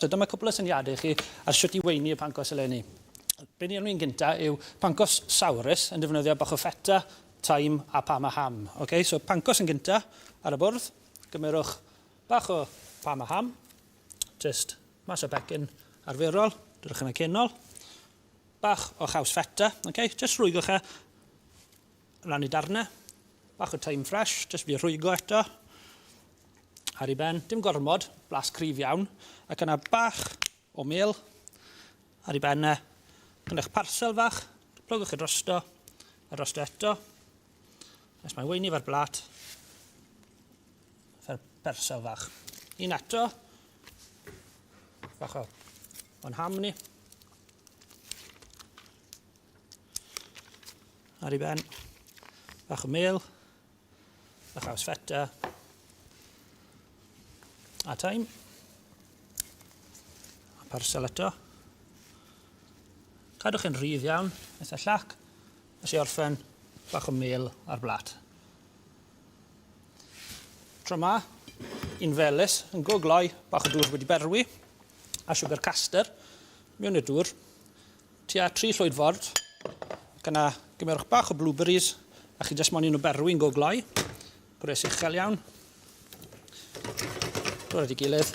So dyma cwpl o syniadau i chi ar shwt i weini y pancos eleni. Be ni arni'n gynta yw pancos sawrus yn defnyddio bach o feta, thyme a parma ham. Okay, so pancos yn gynta ar y bwrdd. Gymerwch bach o parma ham, just mas o becyn arferol, dyrwch yn y cenol. Bach o chaws feta, okay, just rwygwch e lan i darnau. Bach o thyme fresh, just fi rhwygo eto. Ar ei ben, dim gormod, blas cryf iawn. Ac yna bach o mel ar ei ben e. Gynnwch parsel fach, plygwch e drosto, a drosto eto. Nes mae'n weini fe'r blat, fel persel fach. Un eto, bach o o'n ham ni. Ar ei ben, bach o mel, a chaws feta, a thyme, a parsel eto. Cadwch yn rhydd iawn, eitha llac, nes i orffen bach o mel ar blat. Tro ma, un felys yn go gloi, bach o dŵr wedi berwi, a siwgr caster, mewn i'r dŵr, Tua tri llwyd ford. Ac yna gymerwch bach o blueberries a chi jyst moyn i nhw berwi'n go gloi. Gwres uchel iawn. Dod at ei gilydd.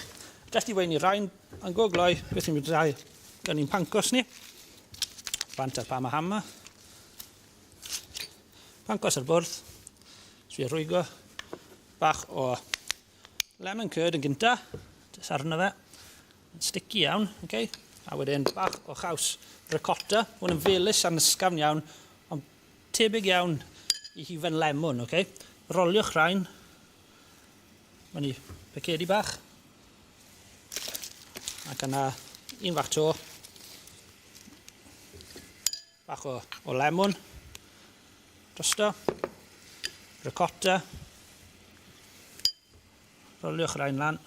Jyst i weini rhain yn go gloi, beth ni'n mynd i gan ni'n pancos ni. Bant ar Parma Hammer. Pancos ar bwrdd. Swi rwygo. Bach o Lemon curd yn gynta, jyst arno fe. Yn sticky iawn, okay? A wedyn bach o chaws ricotta. Hwn yn felys a'n ysgafn iawn, ond tebyg iawn i hufen lemwn, okay? Roliwch rhain. Mae'n i pecedi bach. Ac yna un fach to. Bach o, o lemwn drosto. Ricotta. Roliwch rhain lan.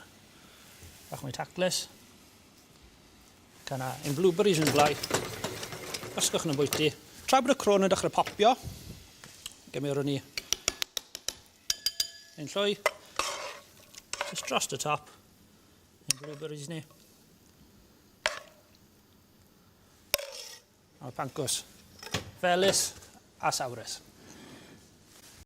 Bach mwy taclus. Ac yna, ein blueberries yn gloi. Gwasgwch nhw'n bwyty. Tra bod y crôn yn dechrau popio, gymerwn ni ein llwy. Just dros y top. Ein blueberries ni. A'r pancos. Felys a sawrus.